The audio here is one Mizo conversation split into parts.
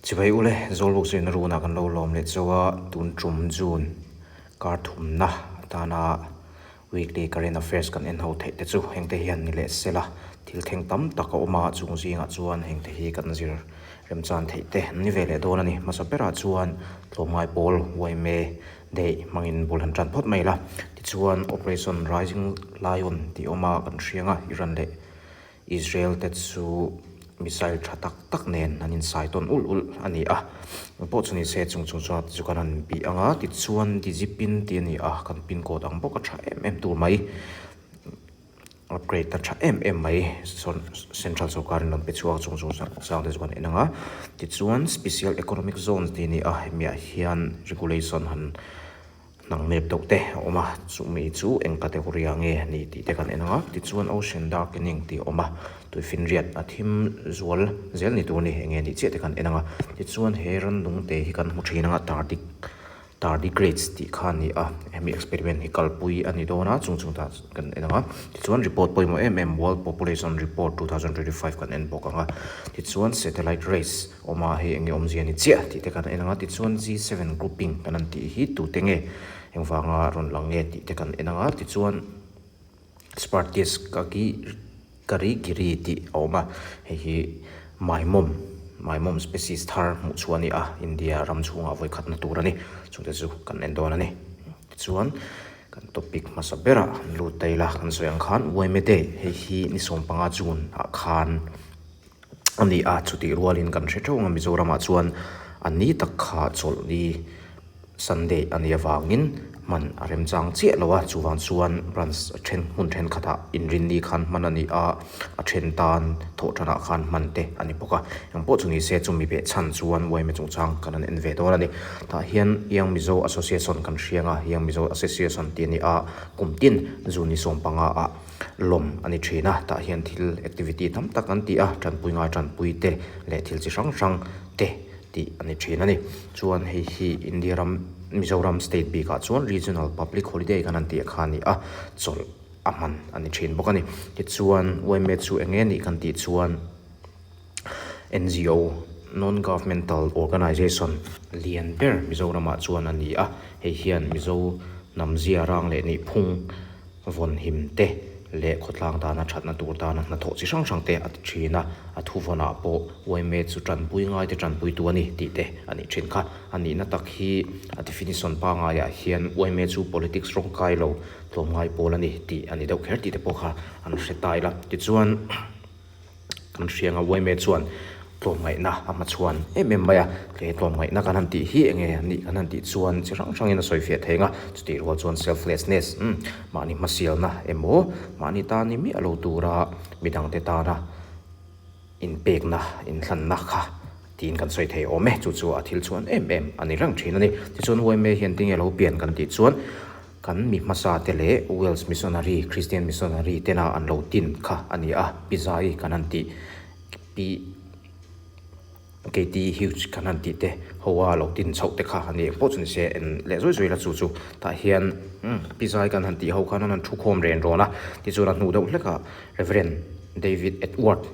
Chibai ule, Zawlbuk zirna runah kan lo lawm leh chauh a, tun tum June kar thumna atana weekly current affairs kan en ho theih te chu hengte hian ni leh sela thil thleng tam tak a awm a, chung zingah chuan hengte hi kan zir remchan theih te an ni ve leh dawn a ni. Hmasa berah chuan tlawmngai pawl YMA daih hmangin bul han tan phawt mai la, tichuan Operation Rising Lion tih awm a kan hriang a, Iran leh Israel te chu missile tha tak tak nen an insai tawn ulh ulh a ni a, engpawh chu ni se chung chung chuan chu kan han bih ang a, tichuan Digipin tih a ni a, kan pin code ang bawk a tha em em tur mai, upgrade a tha em em mai sawn central sorkar in rawn pe chhuak chung chung sang te chu kan en ang a, tichuan special economic zone tih a ni a, hemi ah hian regulation han. Hnang nep deuh te a awm a, chumi chu eng category ah nge ni tih te kan en ang a, tichuan ocean darkening tih a awm a, tuifinriat a thim zual zel ni tur a ni, eng nge nih chiah te kan en ang a, tichuan he rannung te hi kan hmu thin ang a, tardi tardigrades tih kha a ni a, hemi experiment hi kalpui a ni dawn a, chung chung tah kan en ang a, tichuan report pawimawh em em world population report 2025 kan en bawk ang a, tichuan satellite race. Awma hei enge awmzia ni chiah tih te kan en ang a, tichuan G7 grouping kan han tih hi tute nge engvanga rawn lang nge tih te kan en ang a, tichuan Spartius Karigiri tih a awm a, hei hi maimawm maimawm species thar hmuh chhuah a ni a, India ram chhungah vawi khatna tur a ni, chungte chu kan en dawn a ni. Tichuan kan topic hmasa berah han lut ta ila kan sawi ang khan Uaime Day hei hi ni 15 June ah khan a ni a, chutih rualin kan hre theuh ang a Mizoramah chuan a ni tak kha chawlhni Sunday a nih avangin hman a remchang chiah lo a, chuvang chuan branch a then hmun thenkhatah inrinni khan hman a ni a, a then tan thawhtanah khan hman te a ni bawk a, engpawh chu ni se chumi beh chhan chuan yma chungchang kan han en ve dawn a ni. Tah hian Young Mizo Association kan hriang a, Young Mizo Association tih a ni a, kum tin June ni 15 ah lawm a ni thin a, tah hian thil activity tam tak an ti a, tanpui ngai tanpui te leh thil chi hrang hrang te tih a ni thin a ni. Chuan hei hi India ram Mizoram state bikah chuan regional public holiday kan han tih kha a ni a, chawlh a hman a ni thin bawk a ni. Tichuan yma chu eng nge nih kan tih chuan NGO, Non-Governmental Organization, lian ber Mizoramah chuan a ni a, hei hian Mizo hnam zia rang leh nihphung vawnhim te leh khawtlang tana thatna tur tana hnathawh chi hrang hrang te a ti thin a, a thuvawnah pawh yma chu tanpui ngai te tanpuitu a ni tih te a nih thin kha. A nihna tak hi a definition pangaiah hian yma chu politics rawngkai lo tlawmngai pawl a ni tih a ni deuh kher tih te pawh kha an hre ta ila. Tichuan. Kan hria ang a, yma chuan tlawmngaihna a hmachhuan em em mai a, he tlawmngaihna kan han tih hi eng nge nih kan han tih chuan chi hrang hrangin a sawi fiah thei ang a, chutih rual chuan selflessness umm mahni hmasialna emaw mahni tan ni miah lo tura midangte tana inpekna inhlanna kha tiin kan sawi thei awm e, chu chu a thil chhuan em em a ni reng thin a ni. Tichuan yma hian tinge lo pian kan tih chuan Kan mi hmasa te leh Wales missionary, Christian missionary tena an lo tin kha a ni a, Pi Zai kan han tih, Pi Katie Hughes kan han tih te hoa lo tin chhoh te kha a ni engpawh chu ni se en leh zui zui la chu chu tah hian Pi Zai kan han tih ho khan an han thu khawm ren rawn a, tichuan a hnu deuh hlekah Reverend David Edward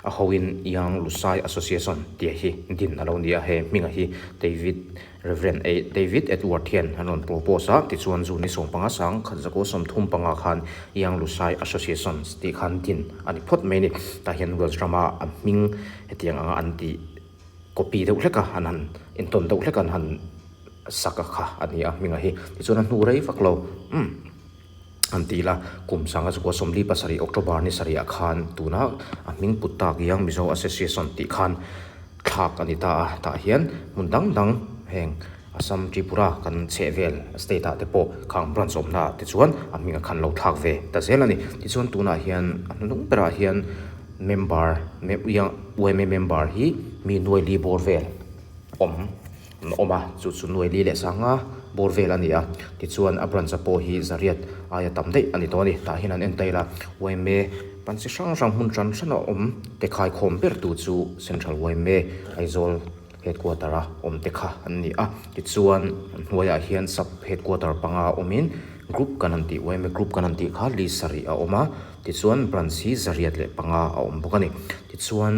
A hoin Young Lusai Association tih hi din a lo ni a, he hminga hi David Rev. A. David Edward hian an rawn propose a, tichuan June ni 15 sang khat zakaw 35 khan Young Lusai Association tih khan din a ni phawt mai a ni. Tah hian Wales rama a hming hetiang anga an tih copy deuh hlek a, an han entawn deuh hlek a, an han sak a kha a ni a hminga hi. Tichuan a hnu rei vak lo. Umm. An ti ila, kum sanga chukua 47 October ni sarihah khan tuna a hming put tak Young Mizo Association tih khan thlak a ni ta a, tah hian hmun dang dang heng Assam, Tripura kan chheh vel state ah te pawh khang branch awmna ah te chuan a hming a khan lo thlak ve ta zel a ni. Tichuan tunah hian a hnung berah hian member Young yma member hi mi nuai li bawr vel awm. An awm a, chu chu nuai li leh sanga bawr vel a ni a, tichuan a branch a pawh hi zariat aia tam daih a ni tawh a ni. Tah hian an en tail a, yma branch chi hrang hrang hmun hran hran a awm te khaikhawm ber tu chu Central yma Aizawl headquarter a awm te kha an ni a, tichuan an hnuaiah hian sub headquarter panga awmin group kan han tih yma group kan han tih kha li sarih a awm a, tichuan branch hi zariat leh panga a awm bawk a ni. Tichuan.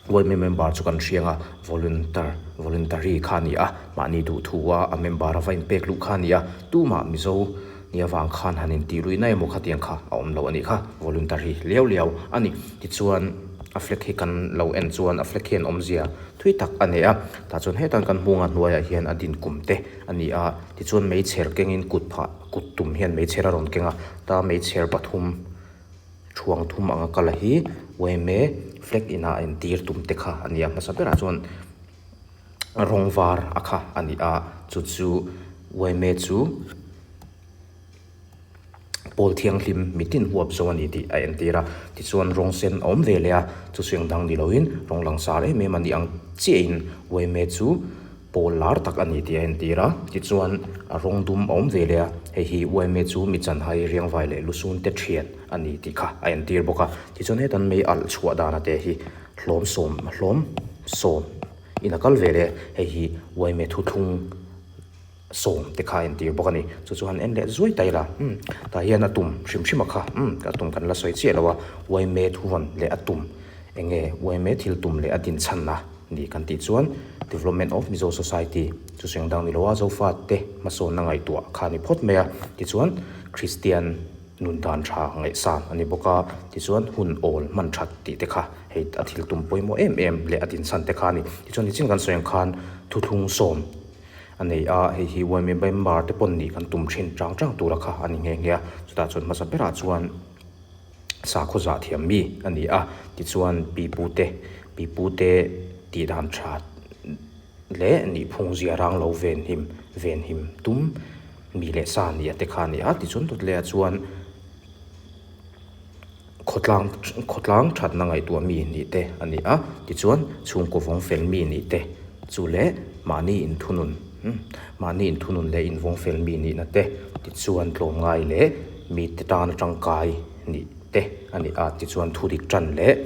Yma member chu kan hriang a, voluntar voluntary kha a ni a, mahni duhthu a a member a va inpek luh kha a ni a, tumah Mizo nia vang khan han intih luihna emaw khatiang kha a awm lo a nih kha, voluntary liau liau a ni. Tichuan a flag hi kan lo en chuan a flag hian awmzia thui tak a nei a, tah chuan hetan kan hmunga hnuaiah hian a din kum te a ni a, tichuan meichher kengin kut phah kut tum hian meichher a rawn keng a, ta meichher pathum. Thuang thum anga kal hi yma flag inah a entir tum te kha a ni a hmasa berah chuan rawng var a kha a ni a chu chu yma chu pawl thianghlim mitin huap zawng a ni tih a entir a tichuan rawng sen a awm ve leh a chu chu engdang ni loin rawng langsar em em a ni ang chiahin yma chu. Pawl lar tak a ni tih a entir a, tichuan a rawng dum a awm ve leh a, hei hi yma chu mi chanhai riangvai leh lusun te thian a ni tih kha a entir bawk a, tichuan hetan mei alh chhuah dana te hi hlawm sawm hlawm sawm in a kal ve leh a, hei hi yma thuthlung sawm te kha a entir bawk a ni, chu chu han en leh zuai ta ila umm tah hian a tum hrim hrim a kha umm a tum kan la sawi chiah lo a, yma thuvawn leh a tum eng nge yma thil tum leh a dinchhanna. Ni kan tih chuan Development of Mizo Society chu seng dang ni lo a, Zofa te hmasawnna ngaihtuah kha a ni phawt mai a, tichuan Kristian nun dan tha ngaihsan a ni bawk a, tichuan hun awl hman that tih te kha hei a thil tum pawimawh em em leh a dinchhan te kha a ni. Tichuan nichin kan sawi ang khan thuthlung sawm a nei a, hei hi yma member te pawn nih kan tum thin chang chang tura kha a ni nghe nghe a, chutah chuan hmasa berah chuan Sakhaw zah thiam mi a ni a, tichuan pipute pipute tih dan tha leh nihphung zia rang lo venhim venhim tum mi leh sa nia te kha a ni a, tichuan dawt leh ah chuan khawtlang khawtlang thatna ngaihtuah mi nih te a ni a, tichuan chhungkaw vawng fel mi nih te chu leh mahni inthunun mahni inthunun leh invawng fel mi nihna te tichuan tlawmngai leh mite tana tangkai nih te a ni a, tichuan thu dik tan leh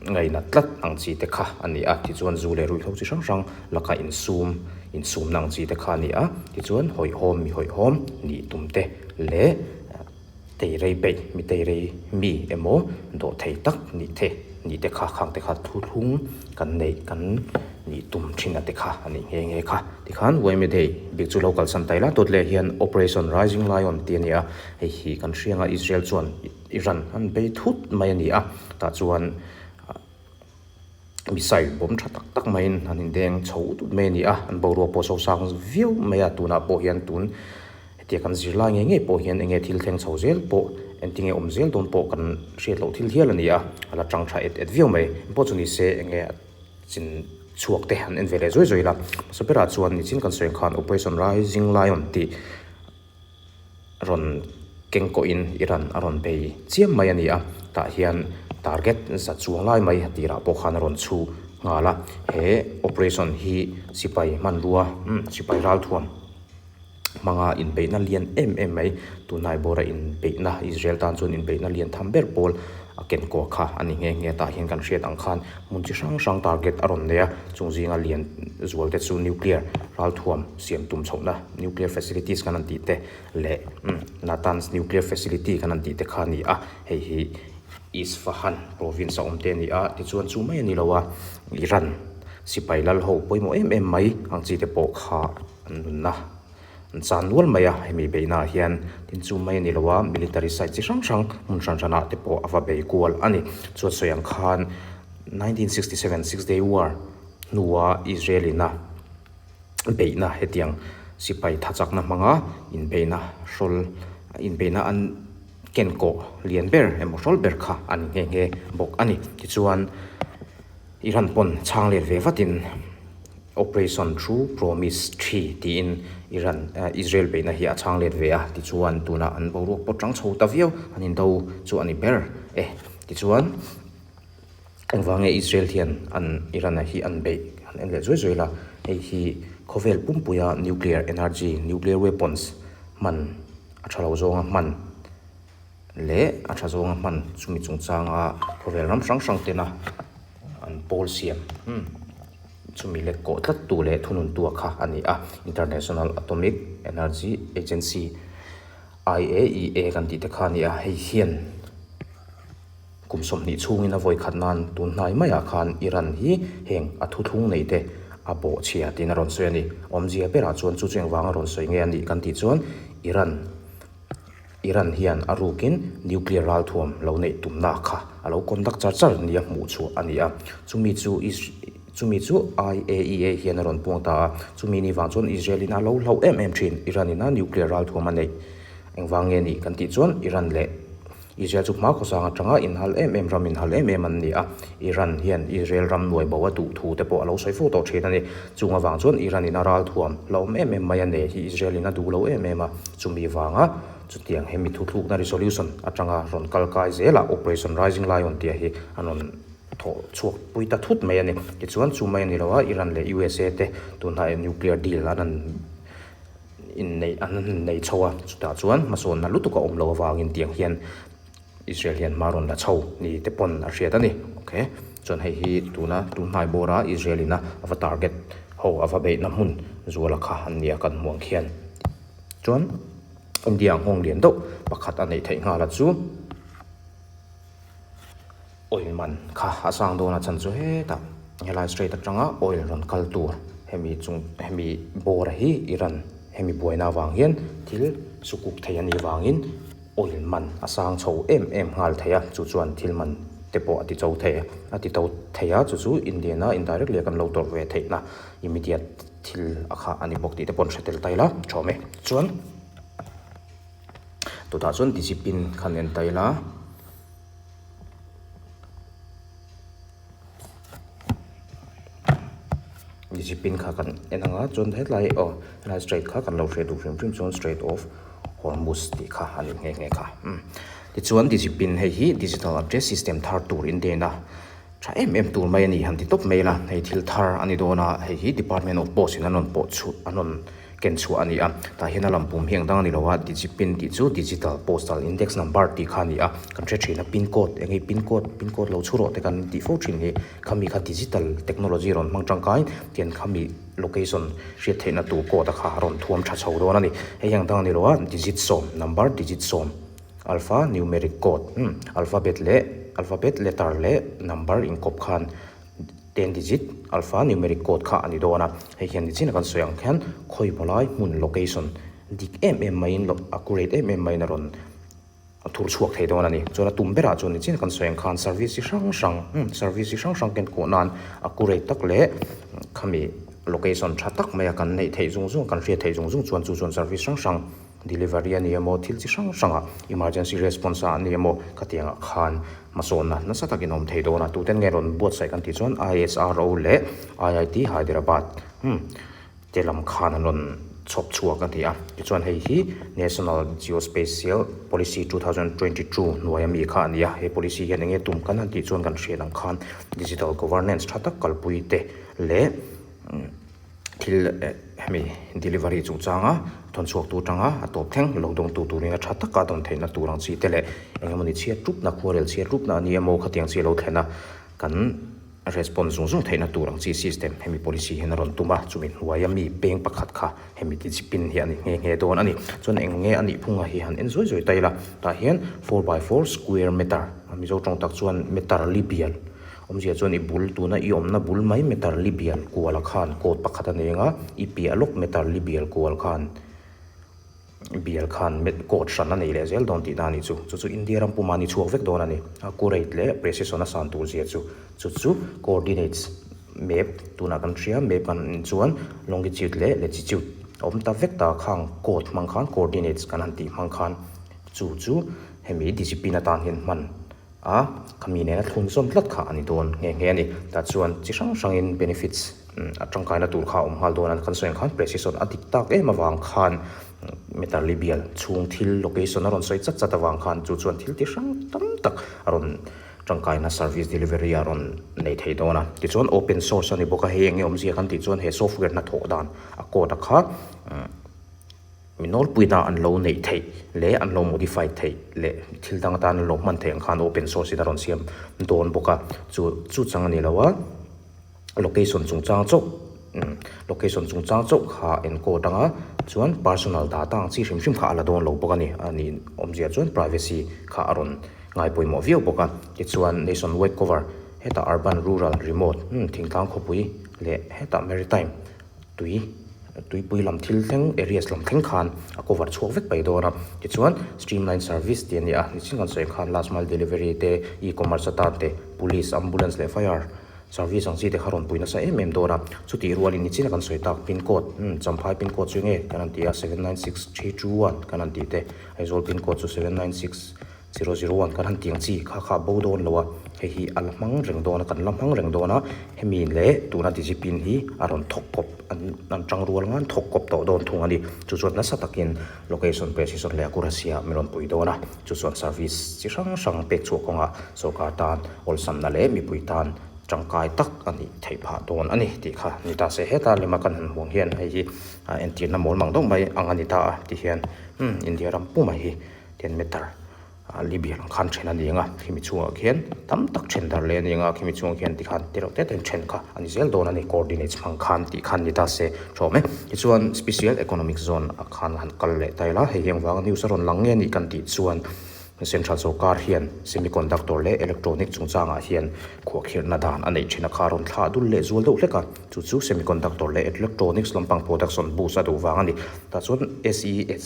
ngainat tlat ang chi te kha a ni a, tichuan zu leh ruihhlo chi hrang hrang laka insum insumna ang chi te kha a ni a, tichuan hawihhawm mi hawihhawm nih tum te leh teirei peih mi teirei mi emaw dawhthei tak nih the nih te kha khang te kha thuthlung kan neih kan nih tum thin a te kha a nih nghe nghe kha. Tikhan yma Day bik chu lo kalsan ta ila dawt leh hian Operation Rising Lion tih a ni a, hei hi kan hria anga Israel chuan Iran an bei thut mai a ni a, tah chuan missile bawm tha tak tak maiin an indeng chho tut mai a ni a, an boruak pawh a sosang viau mai a, tunah pawh hian tun hetiang kan zirlai ngei ngei pawh hian enge thil thleng chho zel pawh engtinge awm zel dawn pawh kan hriat loh thil hial a ni a, a la tang tha et et viau mai, engpawh chu ni se enge a chin chhuak te han en ve leh zuai zuai ila, hmasa berah chuan nichin kan sawi ang khan Operation Rising Lion tih rawn keng kawhin Iran a rawn bei chiam mai a ni a, tah hian target za chuang lai mai tirah pawh khan a rawn chhu nghal a, he operation hi sipai hmanrua sipai ralthuam hmanga inbeihna lian em em mai tunlai bawra inbeihna Israel tan chuan inbeihna lian tham ber pawl a ken kuah kha a ni nghe nghe tah hian kan hriat ang khan hmun chi hrang hrang target a rawn nei a chung zinga lian zual te chu nuclear ralthuam siam tum chhohna nuclear facilities kan han tih te leh Natanz nuclear facility kan han tih te kha a ni a hei hi Isfahan province a awm te a ni a tichuan chu mai a ni lo a Iran sipai lal ho pawimawh em em mai ang chi te pawh kha an nunna an chan nual mai a hemi beihna ah hian tin chu mai a ni lo a military site chi hrang hrang hmun hran hran ah te pawh a va bei kual a ni chuan sawi ang khan 1967 six day war hnua Israel in a beihna hetiang sipai tha chakna hmanga inbeihna hrawl inbeihna an ken kawh lian ber emaw hrawl ber kha a ni nghe nghe bawk a ni tichuan Iran pawn chhang let ve vatin Operation True Promise thi tiin Iran Israel beihna hi a chhang let ve a tichuan tunah an boruak pawh tang chho ta viau an indo chu a ni ber e tichuan engvang nge Israel hian an Iran ah hi an beih an en leh zuai zuai la hei hi khawvel pumpuia nuclear energy nuclear weapons hman a tha lo zawnga hman leh a tha zawnga hman chumi chungchanga khawvel ram hrang hrang tena an pawl siam chumi lek kawh tlat tu leh thunun tu kha a ni a International Atomic Energy Agency I A E A kan tih te kha a ni a hei hian. Kum 20 chhungin a vawi khat nan tun hnai maiah khan Iran hi heng a thuthlung nei te a bawh chhia tiin a rawn sawi a ni. Awmzia berah chuan chu chu engvanga rawn sawi nge a nih kan tih chuan Iran Iran hian a rukin nuclear ralthuam lo neih tumna kha a lo conduct char char nia hmuh chhuah a ni a. Chumi chu chumi chu IAEA hian a rawn puang ta a. Chumi ni vang chuan Israel in a lo hlauh em em thin Iran in a nuclear ralthuam a neih engvang nge nih kan tih chuan Iran leh Israel chu hma khawsang atanga inhal em em ram inhal em em an ni a, Iran hian Israel ram nuai bo a duh thu te pawh a lo sawi fo tawh thin a ni. Chung avang chuan Iran in a ralthuam hlauhawm em em mai a nei hi Israel in a duh lo em em a, chumi vanga chutiang hemi thuthlukna resolution atanga rawn kal kai zelah Operation Rising Lion tih hi an rawn thawh chhuak pui ta thut mai a ni. Tichuan chu mai a ni lo a, Iran leh USA te tunhnaiah nuclear deal an han inneih an innei chho a, chutah chuan hmasawnna lutuk a awm loh avangin tiang hian Israel hian hma rawn la chho ni te pawn a hriat a ni. Ok, chuan hei hi tuna tun hnai bawra Israel ina a va target ho a va beihna hmun zuala kha an nia kan hmuh ang khian. Chuan India nghawng lian deuh pakhat a neih theih nghal a chu. Oil man kha a sang dawn a chhan chu hetah helai straight atanga oil rawn kal tur hemi chung hemi bawr hi Iran hemi buaina avang hian thil sukuk thei a nih vangin oil man a sang chho em em nghal thei a chu chuan thil man te pawh a ti cho thei a a ti to thei a chu chu Indian a indirectly a kan lo tawrh ve theihna immediate thil a kha a ni bawk tih te pawh an hre tel ta ila thawm e chuan. Tutah chuan discipline khan en ta ila. Discipline kha kan en ang a chuan hetlai aw helai strait kha kan lo hriat duh hrim hrim chuan strait of Hormuz tih kha a ni nghe nghe kha umm tichuan discipline hei hi digital address system thar tur indeina tha em em tur mai a ni han ti tawp mai ila hei thil thar a ni dawn a hei hi department of post in an rawn pawh chhuah an rawn ken chhuah a ni a tah hian a lam pum hi engdang a ni lo a digipin tih chu digital postal index number tih kha a ni a kan hre thin a pin code eng nge pin code pin code lo chhu rawh te kan tih fo thin hi khami kha digital technology rawn hmang tangkai tian khami location hriat theihna tur code a kha a rawn thuam tha chho dawn a ni hei engdang a ni lo a digit sawm number digit sawm alpha numeric code umm alphabet leh alphabet letter leh number inkawp khan. Ten digit alpha numeric code kha a ni dawn a, hei hian nichin a kan sawi ang khian khawi maw lai hmun location dik em em maiin accurate em em maiin a rawn thur chhuak thei dawn a ni. Chuan a tum berah chuan nichin a kan sawi ang khan service chi hrang hrang service chi hrang hrang ken kuah nan accurate tak leh khami location tha tak maia kan neih theih zung zung kan hriat theih zung zung chuan chu chuan service hrang hrang Delivery a ni emaw, thil chi hrang hrangah emergency response ah a ni emaw khatiangah khan hmasawnna nasa takin a awm thei dawn a. Tuten nge rawn buatsaih kan tih chuan ISRO leh IIT Hyderabad te lam khan an rawn chhawp chhuak a ni a. Tichuan hei hi National Geospatial Policy 2022 hnuaia mi kha a ni a. He policy hian enge tum kan han tih chuan kan hriat ang khan digital governance tha tak kalpui te leh Thil hemi delivery chungchanga thawnchhuaktu atanga a tawp thleng lo dawngtu turin a tha taka a dawn theihna tur ang chi te leh engemawni chhiat rupna khuarel chhiat rupna a ni emaw khatiang chi a lo thlen a kan response zung zung theihna tur ang chi system hemi policy hian a rawn tum a chumi hnuaia mi peng pakhat kha hemi discipline hi a ni nghe nghe dawn a ni. Chuan eng nge a nih phunga hi han en zuai zuai ta ila tah hian 4x4 square meter a Mizo tawng tak chuan meter li bial Awmzia chuan i bul tuna i awmna bul mai meter li bial kual a khan coat pakhat a nei anga i piah lawk meter li bial kual khan bial khan coat hran a nei leh zel dawn tihna a nih chu. Chu chu India ram puma ni chhuak vek dawn a ni. Accurate leh precision a san tur zia chu. Chu chu coordinates map tunah kan hria map kan en chuan longitude leh latitude a awm ta vek ta khang code hmang khan coordinates kan han tih hmang khan chu chu hemi discipline atan hian hman A, khami nena thlun zawm tlat kha a ni dawn nghe nghe a ni. Tah chuan chi hrang hrangin benefits a tangkaina tur kha a awm nghal dawn a, kan sawi ang khan precision a dik tak em avang khan meter li bial chhung thil location a rawn sawi chat chat avang khan chu chuan thil ti hrang tam tak a rawn tangkaina service delivery a rawn nei thei dawn a. Tichuan open source a ni bawk a, hei enge awmzia kan tih chuan he software hnathawh dan a code a kha Mi nawlpuina an lo neih theih leh an lo modify theih leh thil dang atan an lo hman theih ang khan open source in a rawn siam dawn bawk a, chu chu chang a ni lo a, location chungchang chauh location chungchang chauh kha encode anga chuan personal data ang chi hrim hrim kha a la dawn lo bawk a ni, a nih awmzia chuan privacy kha a rawn. ngai pawimawh viau bawk a. Tichuan nation wide cover hetah urban, rural, remote thingtlang khawpui leh hetah maritime tui tuipui lam thil thleng areas lam thleng khan a cover chhuak vek mai dawn a. Tichuan streamline service tih a ni a, nichin kan sawi khan last mile delivery te, e-commerce atan te, police, ambulance leh fire service ang chi te kha rawn pui nasa em em dawn a. Chutih rualin nichin a kan sawi tak pin code Champhai pin code chu enge kan han ti a 796321 kan han tih te, Aizawl pin code chu 796 001 kan han tiang chi kha kha bo dawn lo a, hei hi a la hmang reng dawn a, kan la hmang reng dawn a, hemi leh tuna digipin hi a rawn thawk kawp an an tang rual ngan thawk kawp tawh dawn thung a ni. Chu chuan nasa takin location precision leh accuracy ah min rawn pui dawn a, chu chuan service chi hrang hrang pek chhuah kawngah sorkar tan awlsamna leh mipui tan tangkai tak a nih theih phah dawn a ni tih kha ni ta se. Heta lema kan han hmuh ang hian hei hi entirna mawl mang deuh mai ang a ni ta a tihian India ram pumah hi ten meter ah Libya lam khan then a ni ang a, khimi chhungah khian tam tak then darh leh a ni ang a, khimi chhungah khian tikhan te reuh te ten then kha a ni zel dawn a ni, coordinates hmang khan tih khan ni ta se tha awm e. Tichuan special economic zone ah khan han kal leh ta ila, hei hi engvanga news a rawn lang nge a nih kan tih chuan central sorkar hian semiconductor leh electronic chungchangah hian khuahkhirhna dan a neih thin a kha a rawn thlah dul leh zual deuh hlek a, chu chu semiconductor leh electronics lampang production boost a duh vang a ni. Tah chuan SES.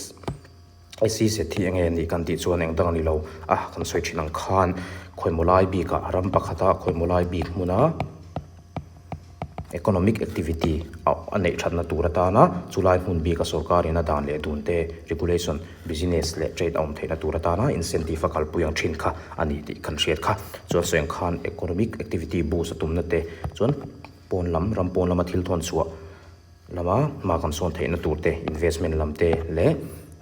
SEZ hi enge nih kan tih chuan eng dang a ni lo a, kan sawi thin ang khan khawimaw lai bikah ram pakhata khawimaw lai bik hmuna economic activity a neih thatna tur atana chulai hmun bika sorkarin a dan leh dun te regulation business leh trade a awm theihna tur atana incentive a kalpui ang thin kha a ni tih kan hriat kha. Chuan sawi ang khan economic activity boost a tumna te chuan pawn lam ram pawn lama thil thawn chhuah Lama hma kan sawn theihna tur te, investment lam te leh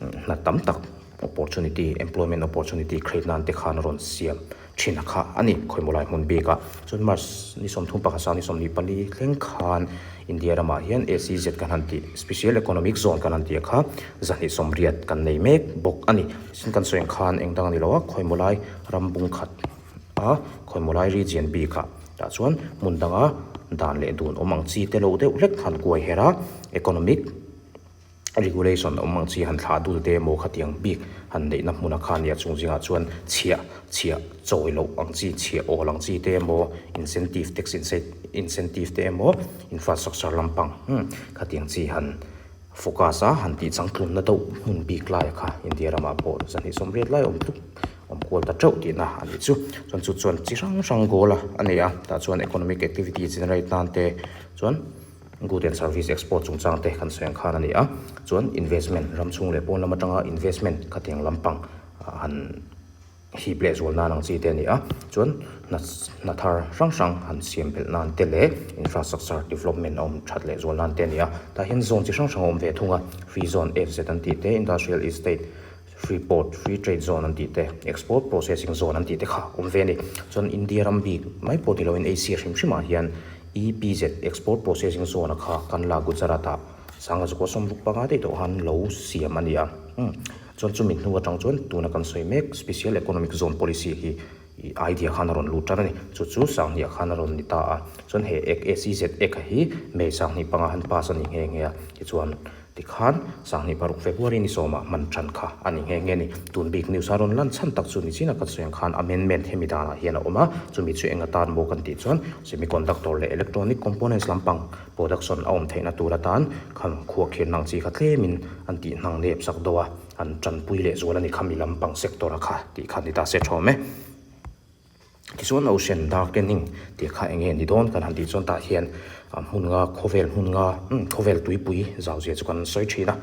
hna tam tak opportunity, employment opportunity create nan te khan a rawn siam thin a kha a ni khawimaw lai hmun bik a. Chuan March ni 31 sang ni 24 thleng khan India ramah hian SEZ kan han tih, Special Economic Zone kan han tih a kha zahnih sawmriat kan nei mek bawk a ni. Tin kan sawi ang khan eng dang a ni lo a, khawimaw lai ram bung khat a, khawimaw lai region bikah Tah chuan hmun danga dan leh dun awm ang chi te lo deuh hlek han kuai her a, economic regulation awm ang chi han thlah dul te emaw khatiang bik han neihna hmuna kha nia chung zingah chuan chhiah chhiah chawi loh ang chi chhiah awl ang chi te emaw incentive tax incentive te emaw infrastructure lampang khatiang chi han Focus a han tih changtlunna deuh hmun bik lai kha India ramah pawh 280 lai awm tluk awm kual ta teuh tihna a nih chu. Chuan chu chuan chi hrang hrang goal a a nei a, tah chuan economic activity generate nan te chuan good and service export chungchang te kan sawi ang khan a ni a, chuan investment ram chhung leh pawn lam atanga investment khatiang lampang han Hip leh zual nan ang chi te a ni a, chuan hna hna thar hrang hrang han siam belh nan te leh infrastructure development a awm that leh zual nan te a ni a, tah hian zone chi hrang hrang a awm ve thung a, free zone FZ an tih te, industrial estate, free port, free trade zone an tih te, export processing zone an tih te kha a awm ve a ni. Chuan India ram bik mai pawh ni loin Asia hrim hrimah hian EPZ, export processing zone a kha kan la Gujarat ah sanga zakua sawmruk panga daih tawh khan lo siam a ni a. Chuan chumi hnu atang chuan tuna kan sawi mek Special Economic Zone Policy hi idea khan a rawn lut tan a ni. Chu chu Sanghniah khan a rawn ni ta a. Chuan he Act SEZ Act hi May Sanghnih panga han pass a ni nghe nghe a. Tichuan tikhan Sanghnih paruk February ni sawmah hman tan kha a ni nghe nghe a ni. Tun bik news a rawn lan chhan tak chu ni chin a kan sawi ang khan amendment hemi danah hian a awm a. Chumi chu eng atan maw kan tih chuan semiconductor leh electronic components lampang Production a awm theihna tur atan khan khuahkhirh nang chi kha tlemin an tih hnang nep sak deuh a, an tanpui leh zual a ni khami lampang sector a kha tih kha ni ta se thawm e. Tichuan ocean darkening tih kha eng nge ni dawn kan han tih chuan tah hian hmun nga khawvel hmun nga khawvel tuipui zau zia chu kan sawi thin a,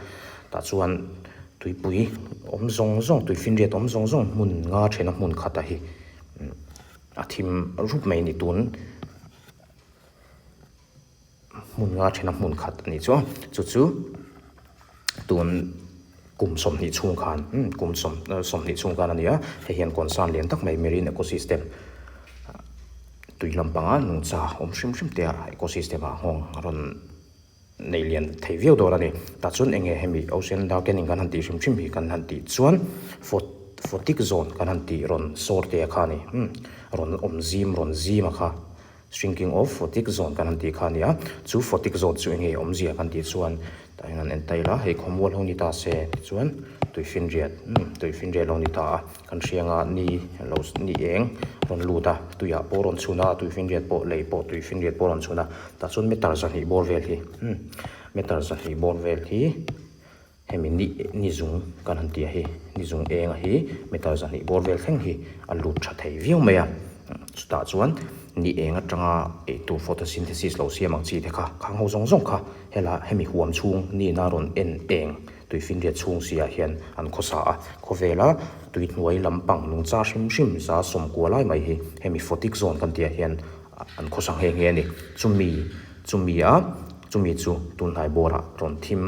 tah chuan tuipui awm zawng zawng tuifinriat awm zawng zawng hmun nga thena hmun khat a hi a thim rup mai ni tun. Hmun nga thena hmun khat a nih chu a, chu chu tun kum 20 chhung khan kum 20 chhung khan a ni a, hei hian concern lian tak mai marine ecosystem tui lampanga nungcha awm hrim hrim te ah ecosystem ah nghawng a rawn nei lian thei viau dawn a ni. Tah chuan eng nge hemi ocean darkening kan han tih hrim hrim hi kan han tih chuan photic zone kan han tih rawn sawr te kha a ni rawn awm zim rawn zim a kha. Shrinking of photic zone kan han tih kha a ni a, chu photic zone chu enge awmzia kan tih chuan tah hian an en ta ila, hei khawmual ho ni ta se tichuan. Tuifinriat umm tuifinriat lo ni ta a kan hrianga ni lo ni eng rawn lut a tuiah pawh rawn chhun a tuifinriat pawh lei pawh tuifinriat pawh rawn chhun a tah chuan meter zahnih bawr vel hi umm meter zahnih bawr vel hi hemi ni ni zung kan han tih a hi ni zung eng a hi meter zahnih bawr vel thleng hi a lut tha thei viau mai a chutah chuan ni eng atanga eitur photosynthesis lo siam ang chi te kha khang ho zawng zawng kha helai hemi huam chhung nihna rawn en eng. Tuifinriat chhung siah hian an khawsa a, khawvela tui hnuai lampang nungcha hrim hrim za sawmkua lai mai hi hemi photic zone kan tihah hian an khawsa nghe nghe a ni. Chumi chumi a chumi chu tunhnai bawrah rawn thim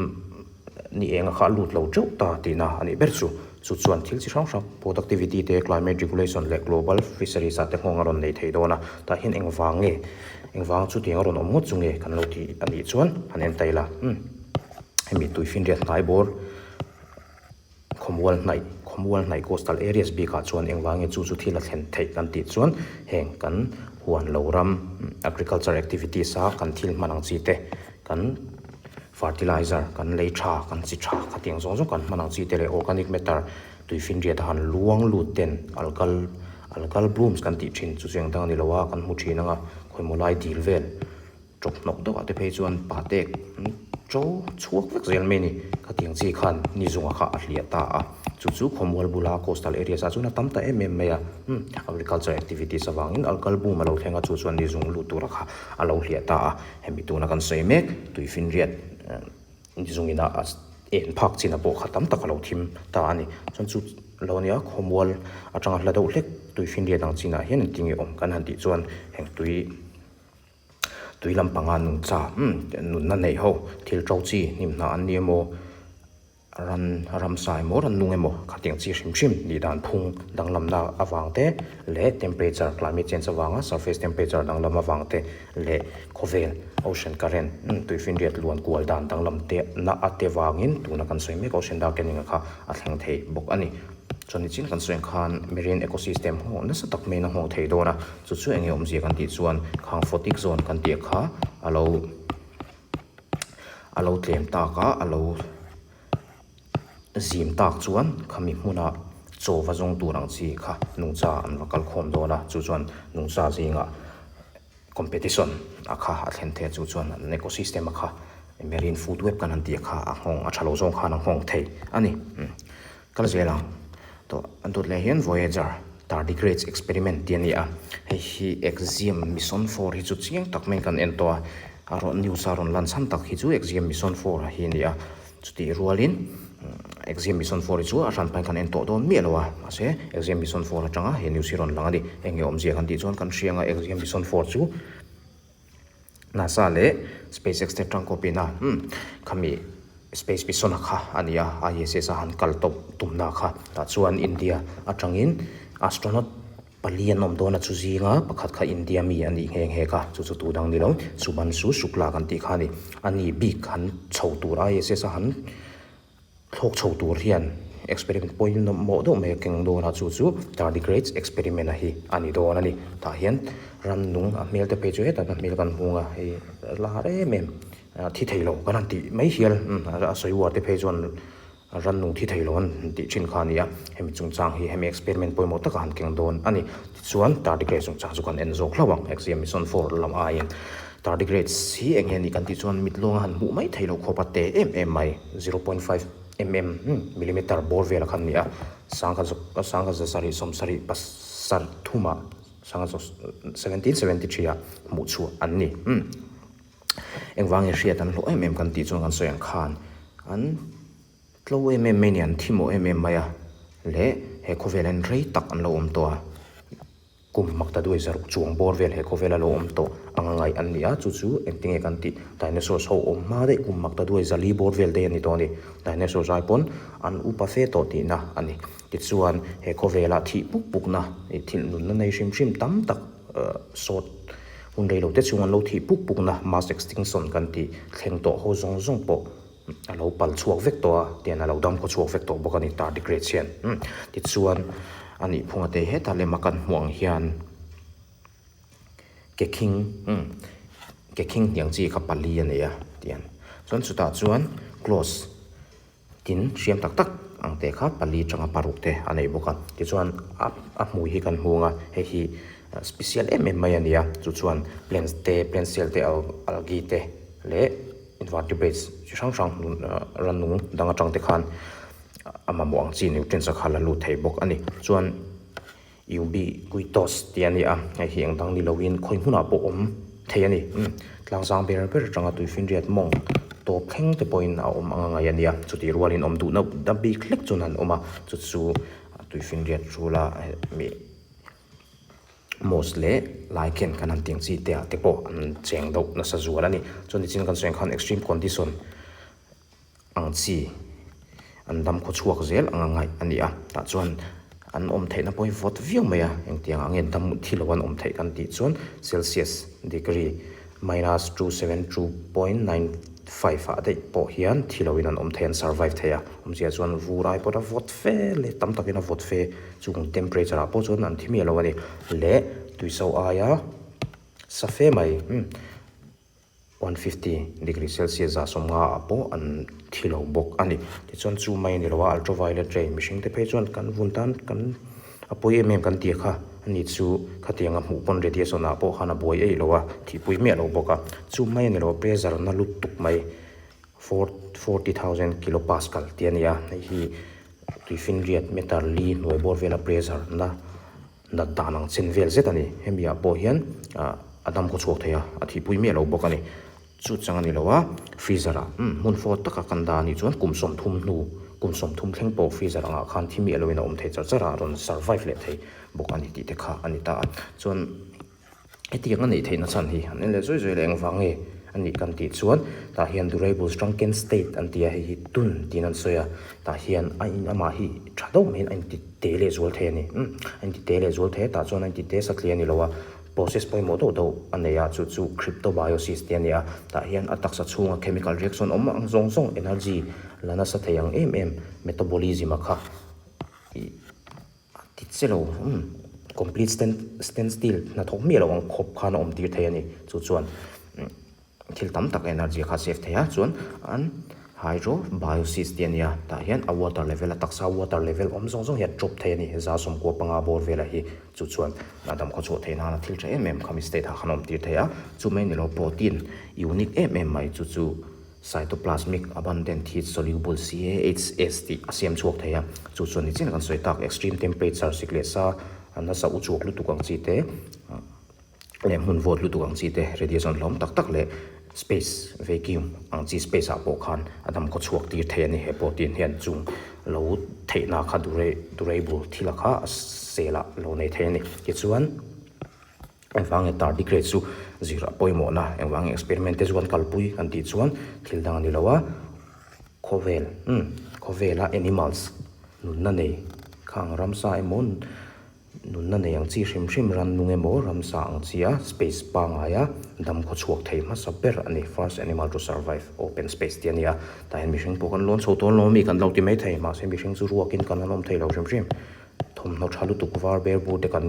ni enga kha a lut lo teuh ta tihna a nih ber chu. Chu chuan thil chi hrang hrang productivity te, climate regulation leh global fisheries ah te nghawng a rawn nei thei dawn a, tah hian engvang nge engvang chutiang a rawn awm ngawt chu nge kan lo tih a nih chuan han en ta ila. Hemi tuifinriat hnai bawr khawmual hnaih khawmual hnaih coastal areas bikah chuan engvang nge chu chu thil a thlen theih kan tih chuan heng kan huan lo ram agriculture activities a kan thil hman ang chi te kan fertilizer kan lei tha kan chi tha khatiang zawng zawng kan hman ang chi te leh organic matter tuifinriat a han luang lut ten algal algal blooms kan tih thin chu chu engdang a ni lo a kan hmu thin ang a khawimaw lai dil vel. Tawp hnawk deuhah te phei chuan patek an to chhuak vek zel mai a ni. Khatiang chi khan ni zungah kha a hliah ta a, chu chu khawmual bula coastal areas ah chuan a tam ta em em mai a. Umm agriculture activities avangin alkal boom a lo thleng a, chu chuan ni zung lut tura kha a lo hliah ta a. Hemi tuna kan sawi mek tuifinriat ni zungin a en phak chin a pawh kha tam tak a lo thim ta a ni. Chuan chu lo nia khawmual atanga hla deuh hlek tuifinriat ang chinah hian engtin nge awm kan han tih chuan heng tui. Tui lampanga nungcha nunna neih ho thil to chi hnim hnah an ni emaw ran ramsa emaw ran nung emaw khatiang chi hrim hrim nih dan phung danglamna avang te leh temperature climate change avanga surface temperature danglam avang te leh khawvel ocean current tuifinriat luan kual dan danglam te na a te vangin tuna kan sawi mek ocean darkening a kha a thleng thei bawk a ni. Chuan nichin kan sawi ang khan marine ecosystem nghawh nasa tak maiin a nghawh thei dawn a, chu chu enge awmzia kan tih chuan khang photic zone kan tih kha a lo a lo tlem tak a, a lo zim tak chuan khami hmuna chaw va zawng tur ang chi kha nungcha an va kal khawm dawn a, chu chuan nungcha zingah Competition a kha a thlen thei a chu chuan an ecosystem a kha marine food web kan han tih a kha a nghawng a tha lo zawng khan a nghawng thei a ni. Kal zel ang tawh an dawt leh hian Voyager tardigrades experiment tih a ni a, hei hi Axiom mission 4 hi chu chiang tak maiin kan en tawh a, a rawn news a rawn lan chhan tak hi chu Axiom mission 4 a hi a ni a. Chutih rualin Axiom Mission 4 hi chu a hran pahin kan en tawh dawn miah lo a, mahse Axiom Mission 4 atanga he news hi rawn lang a ni. Eng nge awmzia kan tih chuan kan hria anga Axiom Mission 4 chu NASA leh SpaceX te tangkawpin a khami Space Mission a kha a ni a, ISS a han kal tawp tumna kha tah chuan India atangin astronaut Pali an awm dawn a chu zinga pakhat kha India mi a nih nghe nghe kha, chu chu tu dang ni lo, Shubhanshu Shukla kan tih kha a ni. A ni bik han chho tur ISS a han thlawk chho tur hian experiment pawimawh deuh mai a keng dawn a, chu chu tardigrades experiment a hi a ni dawn a ni. Tah hian rannung a hmel te phei chu hetah hian hmel kan hmung a, hei lar em em thi thei lo kan han tih mai hial a sawi uar te phei chuan Rannung thi thei lo an tih thin kha a ni a, hemi chungchang hi hemi experiment pawimawh taka han keng dawn a ni. Tichuan, tardigrades chungchang chu kan en zawk hlauh ang, Axiom Mission 4 lam aiin. Tardigrades hi eng nge ni kan tih chuan mit lawnga han hmuh mai thei loh khawp a te em em mai, 0.5 mm, millimeter, bawr vela khan a ni a, 1773 pasarthumah, 1773 ah hmuh chhuah an ni. Engvangin hriat an hlawh em em kan tih chuan kan sawi ang khan an tlo em em mai a ni, an thi mawh em em mai a leh he khawvel hian rei tak an lo awm tawh a, kum makta duai zaruk chuang bawr vel he khawvel a lo awm tawh anga ngaih an ni a, chu chu engtinge kan tih dinosaurs ho awm hma daih kum makta duai zali bawr vel daih a ni tawh a ni, dinosaurs ai pawn an upa fe tawh tihna a ni. Tichuan he khawvela thih puk pukna thil nunna nei hrim hrim tam tak sawt hun rei lo te chhung an lo thih puk puk na mass extinction kan tih thleng tawh ho zawng zawng pawh a lo pal chhuak vek tawh a tian a lo dam khaw chhuak vek tawh bawk a ni tardigrades hian tichuan a nih phunga te hetah lema kan hmuh ang hian kekhing kekhing hniang chi kha pali a nei a tian chuan chutah chuan claws. Tin, hriam tak tak ang te kha pali atanga paruk te a nei bawk a tichuan a a hmui hi kan hung a hei hi special em em mai a ni a chu chuan plants te plant cell te algae te leh invertebrates chi hrang hrang rannung dang atang te khan a mamawh ang chi nutrients a kha la lut thei bawk a ni chuan Ubiquitous tih a ni a, hei hi eng dang ni loin khawi hmunah pawh awm thei a ni. Umm tlangzang ber ber atanga tuifinriat mawng tawp thleng te pawhin a awm anga ngaih a ni a, chutih rualin awm duhna na bik hlek chuan an awm a, chu chu tuifinriat rula mi moss leh lichen kan han tih ang chi te ah te pawh an cheng deuh nasa zual a ni. Chuan nichin kan sawi ang khan extreme condition ang chi an dam khaw chhuak zel anga ngaih a ni a tah chuan an awm theihna pawh hi vawt viau mai a engtiang ah nge dam thi lo an awm theih kan tih chuan celsius degree minus 272.95 ah daih pawh hian thi lo in an awm thei an survive thei a awmzia chuan vur ai pawh a vawt fe leh tam takin a vawt fe chung temperature ah pawh chuan an thi miah lo a ni leh tuiso aia sa fe mai umm. 150 degree celsius ah 50 ah pawh an thi lo bawk a ni. Tichuan chu mai a ni lo a, ultraviolet ray mihring te phei chuan kan vun tan kan a pawi em em kan tih kha a ni chu khatiang a hmuh pawn radiation ah pawh khan a buai eih lo a, thihpui miah lo bawk a. Chu mai a ni lo a, pressure na lutuk mai 40,000 kilopascal tih a ni a, hei hi tuifinriat meter li hnuai bawr vela pressure na Nat dan ang chen vel zet a ni. Hemi ah pawh hian a dam khaw chhuak thei a, a thihpui miah lo bawk a ni. Chu chang a ni lo a, freezer ah hmun fawt taka kan dah a nih chuan kum 30 hnu, kum 30 thleng pawh freezer angah khan thi miah loin a awm thei char char a, a rawn survive leh thei bawk a ni tih te kha a ni ta a. Chuan hetiang a neih theihna chhan hi an en leh zuai zuai leh engvang nge a nih kan tih chuan tah hian durable shrunken state an ti a, hei hi tun tiin an sawi a, tah hian a in amah hi tha deuh maiin a inti te leh zual thei a ni. Umm a inti te leh zual thei a, tah chuan a inti te satliah a ni lo a, process pawimawh deuh deuh a nei a, chu chu cryptobiosis te a ni a, tah hian a taksa chhunga chemical reaction awm ang zawng zawng energy la nasa thei ang em em metabolism a kha ih a ti che lo umm complete stand standstill hnathawk miah loh ang khawp khan a awm tir thei a ni chu chuan umm. Thil tam tak energy kha save thei a, chuan an hydrobiosis tih a nia, tah hian a water level a taksa water level awm zawng zawng hi a drop thei a ni, 19.5 bawr velah hi chu chuan a dam khawchhuah theih nana thil tha em em khami state ah khan a awm tir thei a, chu mai ni lo protein unique em em mai chu chu cytoplasmic abundant heat soluble CAHS tih a siam chhuak thei a, chu chuan nichin kan sawi tak extreme temperature sik leh sa nasa uchuak lutuk ang chi te. leh hmun vawt lutuk ang chi te radiation hlawm tak tak leh space vacuum ang chi space ah pawh khan a dam khaw chhuak tir thei a ni he protein hian chung lo theihna kha durable thil a kha a cell ah lo nei thei a ni tichuan engvang nge tardigrade chu zir a pawimawhna engvang nge experiment te chu kan kalpui kan tih chuan thil dang a ni lo a khawvel umm khawvela animals nunna nei khang ramsa emaw Nunna nei ang chi hrim hrim rannung emaw ramsa ang chi a space pangaia dam khaw chhuak thei hmasa ber a ni. First animal to survive open space tih a ni a. Tah hian mihring pawh kan lawn chho tawn lo a mi kan lo ti mai thei. Mahse mihring chu ruakin kan han awm thei lo hrim hrim. Thawmhnaw tha lutuk var ber bur te kan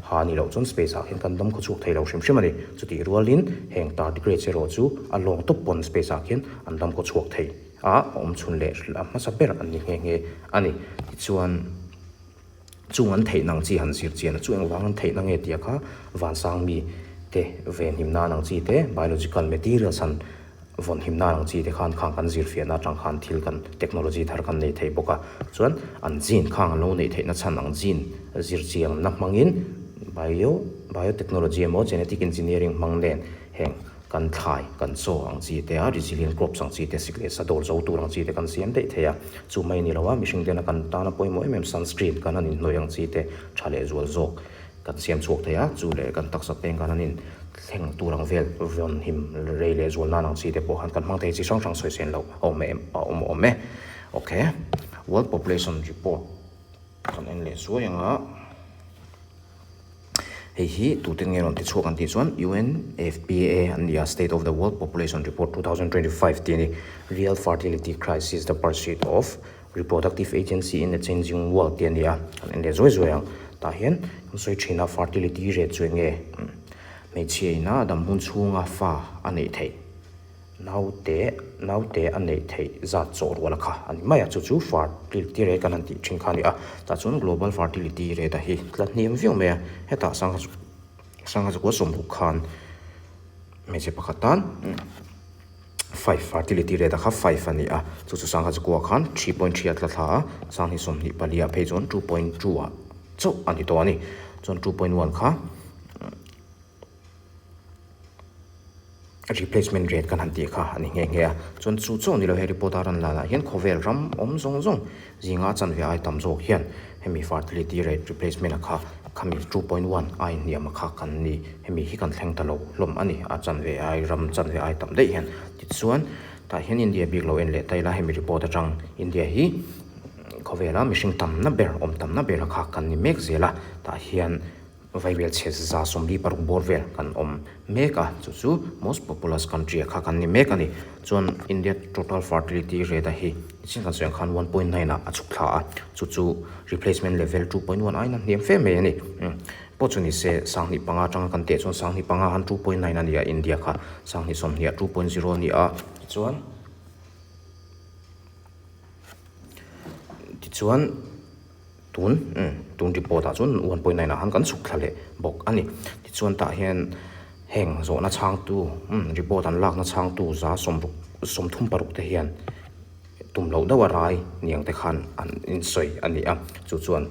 ha ni loh chuan space ah khian kan dam khaw chhuak thei lo hrim hrim a ni. Chutih rualin heng tardigrades erawh chu a lawng tawp pawn space ah khian an dam khaw chhuak thei a, a awm chhun leh a hmasa ber an ni nghe nghe a ni. Tichuan. Chung an theihna ang chi han zir chian a, chu engvang an theihna nge tia kha vansang mi te venhim nan ang chi te, biological materials han vawnhim nan ang chi te khan khang kan zir fiahna atang khan thil kan technology thar kan nei thei bawk a. Chuan an gene khang an lo neih theihna chhan ang gene zir chiangna hmangin bio biotechnology emaw genetic engineering hmang nen heng Kan thlai, kan chaw ang chi te a, resilient crops ang chi te, sik leh sa dawr zo tur ang chi te kan siam daih thei a. Chu mai ni lo a, mihring tena kan tana pawimawh em em sunscreen kan han inhnawih ang chi te tha leh zual zawk kan siam chhuak thei a. Chu leh kan taksa peng kan han in thleng tur ang vel vawn him rei leh zual nan ang chi te pawh khan kan hmang thei chi hrang hrang sawi sen loh a awm em a awm awm e. Ok, World Population Report kan en leh zuai ang a. Hei hi tute nge rawn ti chhuak an tih chuan UNFPA an ni a, State of the World Population Report 2025 tih a ni. Real Fertility Crisis, The Pursuit of Reproductive Agency in a Changing World tih a ni a, kan en leh zuai zuai ang. Tah hian kan sawi thin a fertility rate chu eng nge? Hmeichhia ina dam hun chhunga fa a neih theih naute. naute a neih theih zat chawh rual a kha a ni mai a, chu chu fertility rate kan han tih thin kha a ni a, tah chuan global fertility rate a hi tla hniam viau mai a, hetah sangha sangha zakua sawmruk khan hmeichhe pakhat tan five fertility rate a kha five a ni a, chu chu sangha zakua khan 3.3 a tla thla a, sanghnih 24 ah phei chuan 2.2 ah chauh a ni tawh a ni, chuan 2.1 kha. Replacement rate kan han tih kha a ni nghe nghe a, chuan chu chauh ni lo he report a rawn lan ah hian khawvel ram awm zawng zawng zinga a chanve ai tam zawk hian hemi fertility rate replacement a kha khami 2.1 a inhniam a kha kan ni hemi hi kan thleng ta lo hlawm a ni a chanve ai ram chanve ai tam daih hian tichuan tah hian India bik lo en leh ta ila hemi report atang India hi khawvela mihring tamna ber awm tamna ber a kha kan ni mek zel a tah hian Vaibelchhe 46 bawr vel kan awm mek a, chu chu most populous country a kha kan ni mek a ni. Chuan India total fertility rate a hi nichin kan sawi ang khan 1.9 ah a chhuk thla a, chu chu replacement level 2.1 aiin a hniam fe mai a ni. Pawh chu ni se 1005 atanga kan teh chuan 1005 han 2.9 a ni a India kha 1020 ah 2.0 a ni a, tichuan tichuan. Tun, umm, tun report ah chuan 1.9 ah khan kan chhuk thla leh bawk a ni. Tichuan tah hian heng zawhna chhangtu, umm, report an lakna chhangtu za sawmruk, 36 te hian tum loh deuh a rai niang te khan an insawi a ni a. Chu chuan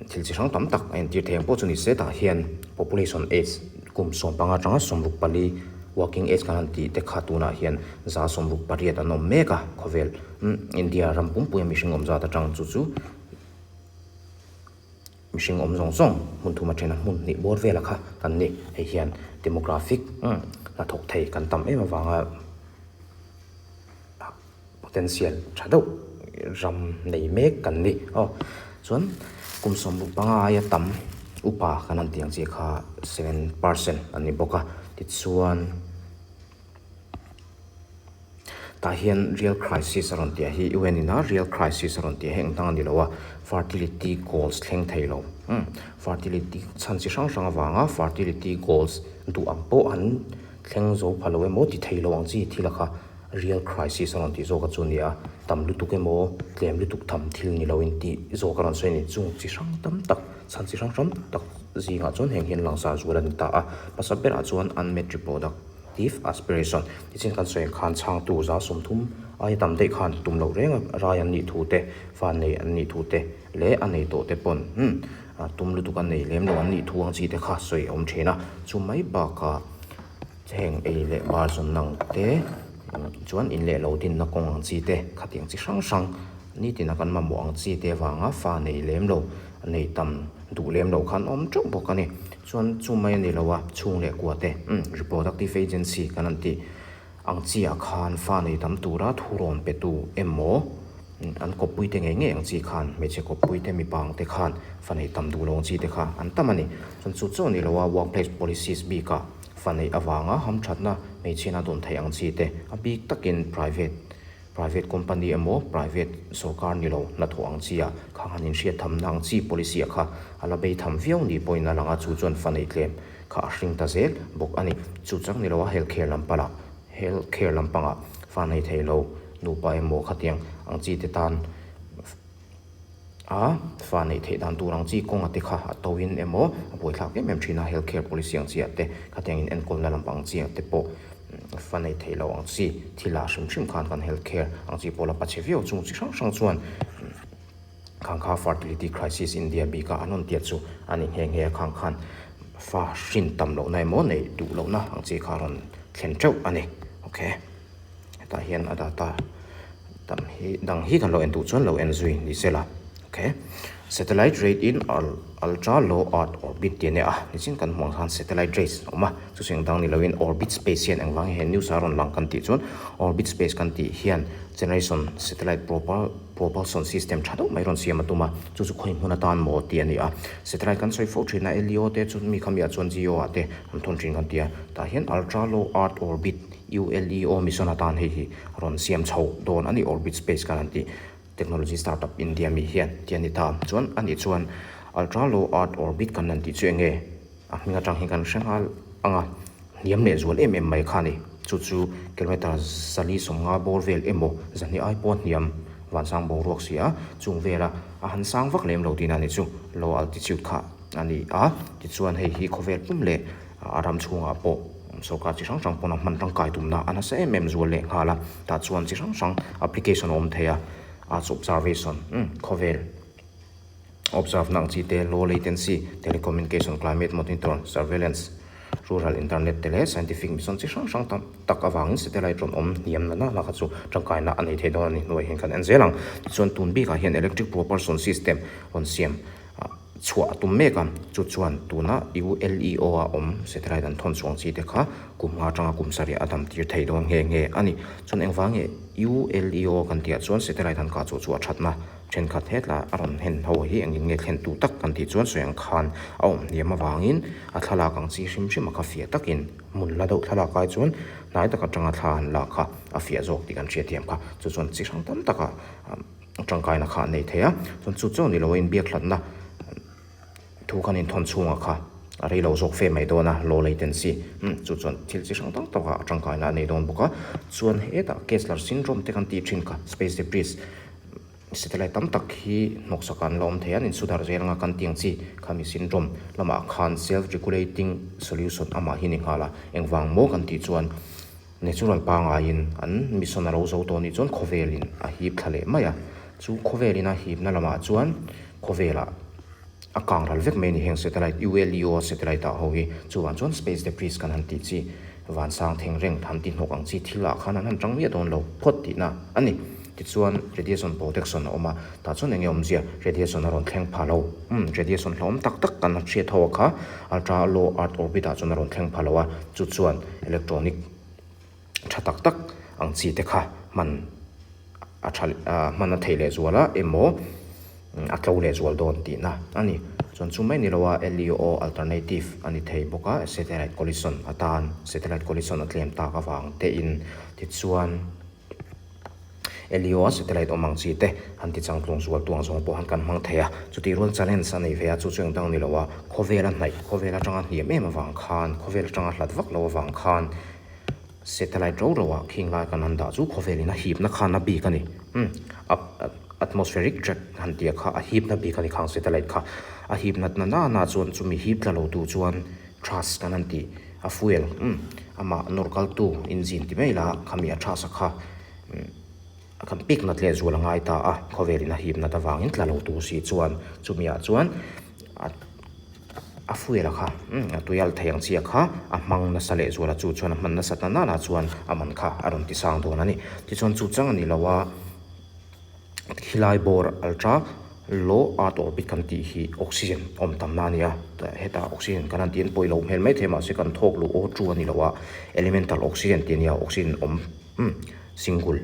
thil chi hrang tam tak a entir thei ang pawh chu ni se tah hian population age kum 15 atanga 64 working age kan han tih te kha tunah hian 68 an awm mek a khawvel, umm, India ram pumpuia mihring awm zat atang chu chu. Mihring awm zawng zawng hmun thum atena hmun hnih bawr vela kha kan ni. Hei hian demographic hnathawk thei kan tam em avanga potential tha deuh ram nei mek kan ni. Aw chuan kum 15 aia tam upa kan han tih ang chi kha 7% an ni bawk a. Tichuan. Tah hian real crisis a rawn tih a hi UN in a real crisis a rawn tih a heng dang a ni lo a fertility goals thleng thei lo umm fertility chhan chi hrang hrang avanga fertility goals duh ang pawh an thleng zo pha lo emaw ti thei lo ang chi thil a kha real crisis a rawn tih zawk a chu a ni a tam lutuk emaw tlem lutuk tham thil ni lo in tih zawk a rawn sawi a ni chung chi hrang tam tak chhan chi hrang hrang tak zingah chuan heng hian langsar zual a ni ta a hmasa berah chuan unmet reproduct. If aspiration, tichin kan sawi ang khan chhangtu 30 aia tam daih khan tum loh reng a rai an nih thu te, fa nei an nih thu te leh a nei tawh te pawn umm tum lutuk a nei lem lo an nih thu ang chi te kha sawi a awm thin a. Chu mai bakah heng ei leh bar zawn ang te chuan in leh lo dinna kawng ang chi te khatiang chi hrang hrang nitin a kan mamawh ang chi te avanga fa nei lem lo nei tam duh lem loh khan awm teuh bawk a ni. Chuan chu mai a ni lo a, chhung leh kua te, umm, reproductive agency kan han tih ang chi ah khan fa nei tam tura thurawn pe tu emaw, an kawppui te ngei ngei ang chi khan, hmeichhe kawppui te mipa ang te khan fa nei tam duh lo ang chi te kha an tam a ni. Chuan chu chu a ni lo a, workplace policies bikah fa neih avanga hamthatna hmeichhian a dawn theih ang chi te, a bik takin private Private company emaw private sorkar ni lo hnathawh ang chi ah khang han inhriat thamna ang chi policy ah kha a la bei tham viau ni pawhin a lang a, chu chuan fa neih tlem kha a hring ta zel bawk a ni. Chu chang ni lo a health care lampangah health care lampangah fa nei thei lo nupa emaw khatiang ang chi te tan a fa neih theih dan tur ang chi kawnga te kha a to in emaw a buaithlak em em thin a, health care policy ang chi ah te khatiang in enkawlna lam ang chi ah te pawh fa neih theih loh ang chi thil ah hrim hrim khan kan health care ang chi pawh la pachhe viau chung chi hrang hrang chuan khang kha fertility crisis India bik ah an rawn tiat chu a ni nghe nghe a, khang khan fa hrin tam lohna emaw neih duh lohna ang chi kha a rawn thlen teuh a ni okay. Hetah hian a data tam hi dang hi kan lo en duh chuan lo en zui ni se la ok satellite rate in ultra low earth orbit tih a nia a nichin kan hmuh ang khan satellite rays a awm a chu chu engdang ni loin orbit space hian engvang he news a rawn lang kan tih chuan orbit space kan tih hian generation satellite propulsion system tha deuh mai rawn siam a tum a chu chu khawi hmun atan maw tih a ni a satellite kan sawi fo thin a LEO te chu mi khami ah chuan GEO ah te an thawn thin kan ti a tah hian ultra low earth orbit ULEO mission atan hei hi rawn siam chho dawn a ni Orbit Space kan an tih Technology Startup India mi hian ti a ni ta. Chuan a nih chuan Ultra Low Earth Orbit kan han tih chu eng nge? A hming atang hi kan hre nghal ang a, hniam leh zual em em mai kha a ni. Chu chu kilometre 450 bawr vel emaw 200 ai pawh a hniam vansang boruak si a, chung vela a han sang vak lem lo tihna a ni chu. Low altitude kha a ni a, tichuan hei hi khawvel pum leh a ram chhungah pawh sorkar chi hrang hrang pawn a hman tangkai tumna a nasa em em zual leh nghal a, tah chuan chi hrang hrang application a awm thei a, Earth observation, khawvel observe na ang chi te, low latency telecommunication, climate monitor, surveillance, rural internet te leh scientific mission chi hrang hrang tam tak avangin satellite rawn awm hniam na na kha chu tangkaina a nei thei dawn a ni hnuaiah hian kan en zel ang. Tichuan tun bikah hian electric propulsion system rawn siam chhuah a tum mek a, chu chuan tuna ULEO a awm satellite an thawn chhuang chi te kha kum nga atanga kum sarih a dam tir thei dawn nghe nghe a ni. Chuan engvang nge ULEO kan tih ah chuan satellite han kah chu chu a thatna thenkhat hetla a rawn hen ho hi engin nge thlen tu tak kan tih chuan sawi ang khan a awm hniam avangin a thlalak ang chi hrim hrim a kha fiah takin hmun la deuh thlalak ai chuan hnai tak atanga thla han lak kha a fiah zawk tih kan hriatthiam kha. Chu chuan chi hrang tam taka tangkaina kha a nei thei a, chuan chu chu ni lo a inbiakhlatna thu khan inthawn chhungah kha a rei lo zawk fe mai dawn a, low latency, umm chu chuan thil chi hrang tak tak ah tangkaina a nei dawn bawk a, chuan hetah Kessler syndrome te kan tih thin kha space debris satellite tam tak hi hnawksak ah an la awm thei a, an insudar zel anga kan tih ang chi khami syndrome lamah khan self regulating solution amah hi ni nghal a, engvang maw kan tih chuan. Natural pangaiin an mission a lo zo tawh anih chuan khawvelin a hip thla leh mai a, chu khawvelin a hipna lamah chuan khawvelah a kang ral vek mai a ni heng satellite ULEO satellite ah ho hi chuvang chuan space debris kan han tih chi vansang theng reng han ti hnawk ang chi thil ah khan an han tang miah dawn lo phawt tihna a ni. Tichuan radiation protection a awm a, tah chuan enge awmzia radiation a rawn thleng pha lo, umm radiation hlauhawm tak tak kan hriat ho a kha ultra low earth orbit ah chuan a rawn thleng pha lo a, chu chuan electronic tha tak tak ang chi te kha hman a tha hman a theih leh zual a emaw a tlo leh zual dawn tihna a ni. Chuan chu mai ni lo a LEO alternative a ni thei bawk a satellite collision atan satellite collision a tlem tak avang te in tichuan. Elio a satellite awm ang chi te han ti changtlung zual tuang zawng pawh han kan hmang thei a, chutih rual challenge a nei ve a, chu chu engdang ni lo a, khawvel a hnaih, khawvel atanga hniam em avang khan, khawvel atanga hlat vak lo avang khan satellite ro ro ah khing lai kan han dah chu khawvel in a hipna khan a bik a ni, umm atmospheric drag han tih kha a hipna bik a ni khang satellite kha, a hip nat na na chuan chumi hip tla lo tu chuan thrust kan han tih. A fuel, umm, amah nawr kaltu engine ti mai la khami a tha sa kha, umm, a kan pik nat leh zual a ngai ta a, khawvelin a hip nat avangin tla lo tur si chuan chumi ah chuan a a fuel a kha, umm, a tui alh thei ang chiah kha a hmang nasa leh zual a, chu chuan a hman nasat na nana chuan a man kha a rawn ti sang dawn a ni. Tichuan chu chang a ni lo a. Khilai bawr ultra low earth orbit kan tih hi oxygen awm tamna a ni a, hetah oxygen kan han tih hian pawilo hmel maithei mahse kan thawk luh aw chu a ni lo a, elemental oxygen tih a ni a, oxygen awm umm single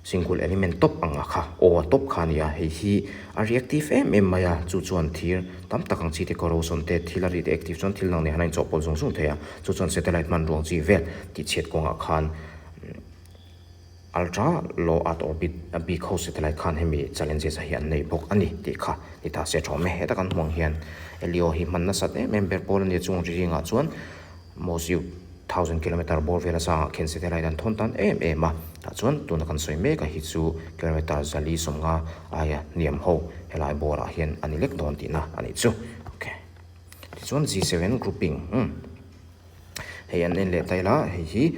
single element tawp ang a kha aw a tawp kha a ni a, hei hi a reactive em em mai a, chu chuan thir tam tak ang chi te corrosion te thil a reactive chuan thil dang nen han a inchawhpawlh zung zung thei a, chu chuan satellite hmanruang chi vel tihchhiat kawngah khan. Ultra low earth orbit a bik ho satellite khan hemi challenges a hi an nei bawk a ni tih kha ni ta se tha awm e. Heta kan hmuh ang hian LEO hi hman nasat em em ber pawl a ni a, chung ringah chuan Mosyu thousand kilometer bawr vel a sangah khian satellite an thawn tan em em a, tah chuan tuna kan sawi mek a hi chu kilometer 450 aia hniam ho helai bawrah hian a ni lek dawn tihna a nih chu. Ok. Tichuan G7 grouping umm hei an en leh ta ila hei hi.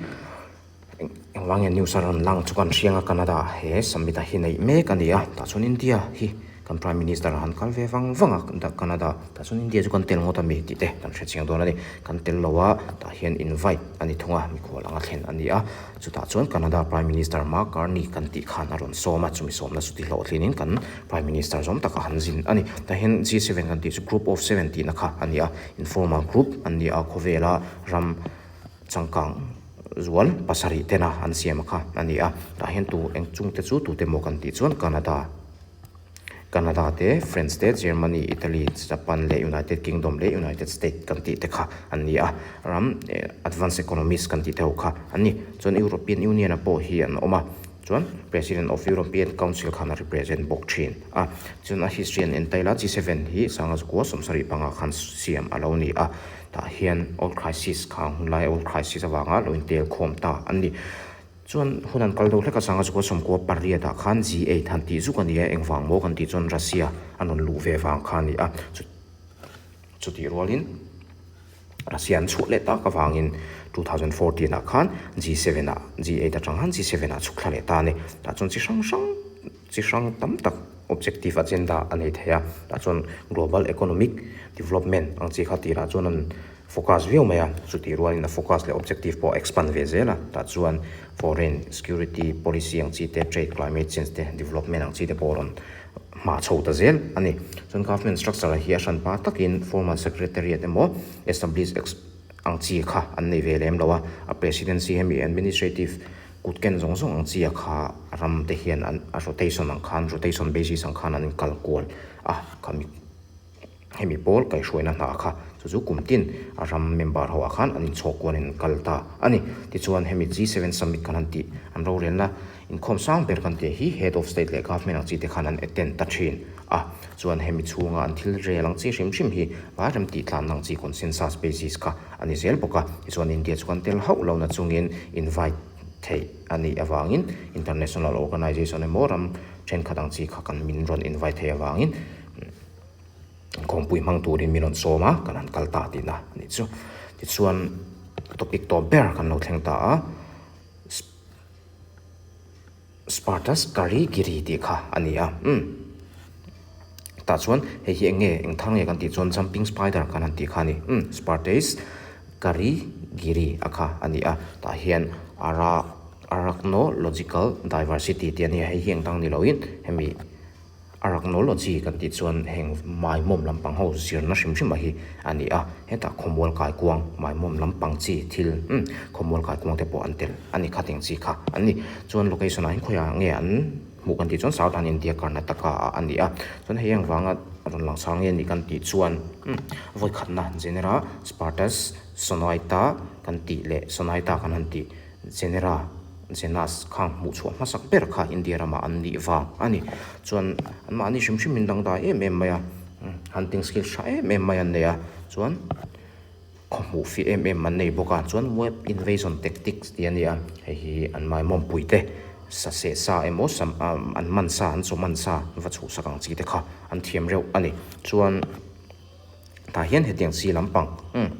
Engvang nge news a rawn lang chu kan hriang a Canada he summit ah hi neih mek a ni a tah chuan India hi kan prime minister a han kal ve vang vang a Canada tah chuan India chu kan tel ngawt a mi tih te kan hre chiang dawn a ni kan tel lo a tah hian invite a ni thung a mikhual anga thlen a ni a chutah chuan Canada prime minister Mark Carney kan tih khan a rawn sawm a chumi sawmna chu tihlawhtlin in kan prime minister zawm takah han zin a ni tah hian G7 kan tih chu group of seven tihna kha a ni a informal group an ni a khawvela ram Changkang zual pasarih tena an siam a kha a ni a, tah hian tu eng chung te chu tute maw kan tih chuan Canada, Canada te, France te, Germany, Italy, Japan leh United Kingdom leh United State kan tih te kha an ni a, ram advance economies kan tih te ho kha an ni. Chuan European Union a pawh hi an awm a. Chuan President of European Council khan a represent bawk thin a. Chuan a history an entail a, G7 hi sanga zakua 75 khan siam a lo ni a. Tah hian oil crisis kha hun lai oil crisis avanga lo intel khawm ta an ni. Chuan hun an kal deuh hlek a, sanga zakua 98 ah khan G8 han tih zuk a ni a, engvang maw kan tih chuan Russia an rawn luh ve vang kha a ni a. Chutih rualin Russia an chhuah leh tak avangin 2014 ah khan G7 ah G8 atang khan G7 ah chhuk thla leh ta a ni. Tah chuan chi hrang hrang chi hrang tam tak objective agenda a nei thei a. Tah chuan global economic development ang chi kha tirah chuan an focus viau mai a. Chutih rualin a focus leh objective pawh a expand ve zel a. Tah chuan foreign security policy ang chi te, trade, climate change te, development ang chi te pawh a rawn hma chho ta zel a ni. Chuan government structure ah hi a hranpa takin formal secretariat emaw establish ang chi kha an nei ve lem lo a, a presidency hemi administrative kut ken zawng zawng ang chi a kha ram te hian an a rotation ang khan rotation basis ang khan an inkal kual a khami Hemi pawl kaihhruaina hna kha chu chu kum tin a ram member ho ah khan an inchhawk kualin an kal ta a ni. Tichuan hemi G7 summit kan han tih an rorelna inkhawm sang ber kan tih hi head of state leh government ang chi te khan an attend ta thin a. Chuan hemi chhunga an thil rel ang chi hrim hrim hi vai ram tih tlanna ang chi consensus basis kha a ni zel bawk a. Tichuan India chu kan tel hauh lo na chungin invite theih a nih avangin international organization emaw ram thenkhat ang chi kha kan min rawn invite theih avangin Khawmpui hmang turin min rawn sawm a, kan han kal ta tihna a nih chu. Tichuan topic tawp ber kan lo thleng ta a, Spartus Karigiri tih kha a ni a, umm. Tah chuan hei hi eng nge, eng thar nge kan tih chuan jumping spider kan han tih kha a ni, umm, Spartes Karigiri a kha a ni a, tah hian ara arachnological diversity tih a ni a, hei hi eng dang ni loin hemi. Arachnology kan tih chuan heng maimawm lampang ho zirna hrim hrim a hi a ni a, hetah khawmual kaikuang maimawm lampang chi thil umm khawmual kaikuang te pawh an tel a ni kha teng chi kha an ni. Chuan location ah hian khawiah nge an hmuh kan tih chuan Southern India Karnataka ah a ni a, chuan hei engvanga rawn lang sang nge a nih kan tih chuan umm vawikhatna genera Spartus Sonaita kan tih leh Sonaita kan han tih genera Genus kha hmuh chhuah hmasak ber kha India ramah an nih vang a ni. Chuan anmahni hrim hrim in dangdai em em mai a, hunting skill tha em em mai an nei a, chuan khaw hmuh fih em em an nei bawk a, chuan web invasion tactics tih a ni a, hei hi an maimawmpui te sa seh sa emaw sam an man sa an chaw man sa va chhuhsak ang chi te kha an thiam reuh a ni. Chuan tah hian hetiang chi lampang umm.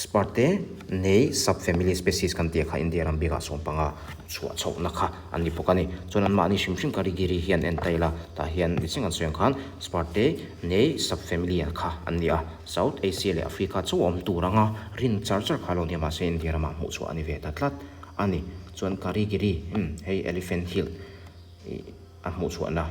Sparte nei subfamily species kan tih kha India ram bikah sawmpanga chhuah chhohna kha an ni bawk a ni. Chuan anmahni hrim hrim Karigiri hi an entail a, tah hian mi ching an sawi ang khan Sparte nei subfamily ang kha an ni a. South Asia leh Africa chauh a awm tur anga rin char char kha lo nia mahse India ramah hmuh chhuah a ni ve ta tlat a ni. Chuan Karigiri hei Elephant Hill ih a hmuh chhuahna.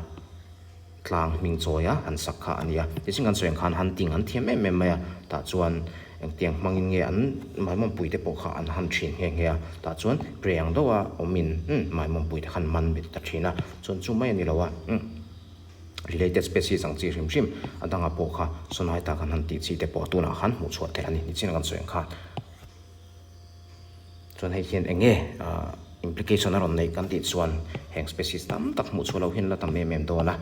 Tlang hming chawi a han sak kha a ni a. Tichuan kan sawi ang khan hunting an thiam em em mai a, tah chuan engtiang hmangin nge an maimawmpui te pawh kha an han thin nghe nghe a, tah chuan prey ang deuha awmin maimawmpui te khan man bet ta thin a, chuan chu mai a ni lo a, related species ang chi hrim hrim a danga pawh kha sawnai tak an han tih chi te pawh tunah khan hmuh chhuah theih a ni, nichin kan sawi ang khan. Chuan hei hian eng nge implication a rawn neih kan tih chuan heng species tam tak hmuh chhuah loh hian la tam em em dawn a,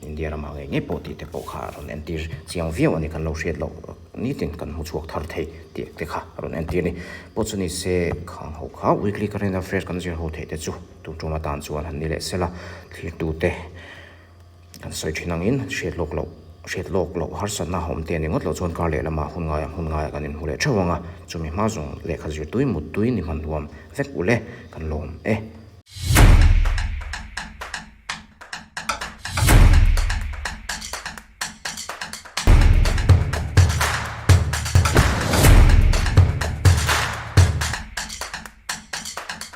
India ramah ngei ngei pawh tih te pawh kha a rawn entir chiang viau a ni, kan lo hriat loh nitin kan hmu chhuak thar thei tih te kha a rawn entir a ni. Pawh chu ni se khang ho kha weekly current affairs kan zir ho theih te chu tun tum atan chuan han ni leh sela thlirtute. Kan sawi thin angin hriat lawk loh hriat lawk loh harsatna awm te a ni ngawt loh chuan kar leh lamah hun ngaiah hmun ngaiah kan inhmu leh theuh ang a, chumi hma zawng lehkha zirtui muttui ni hman huam vek ule kan lawm e.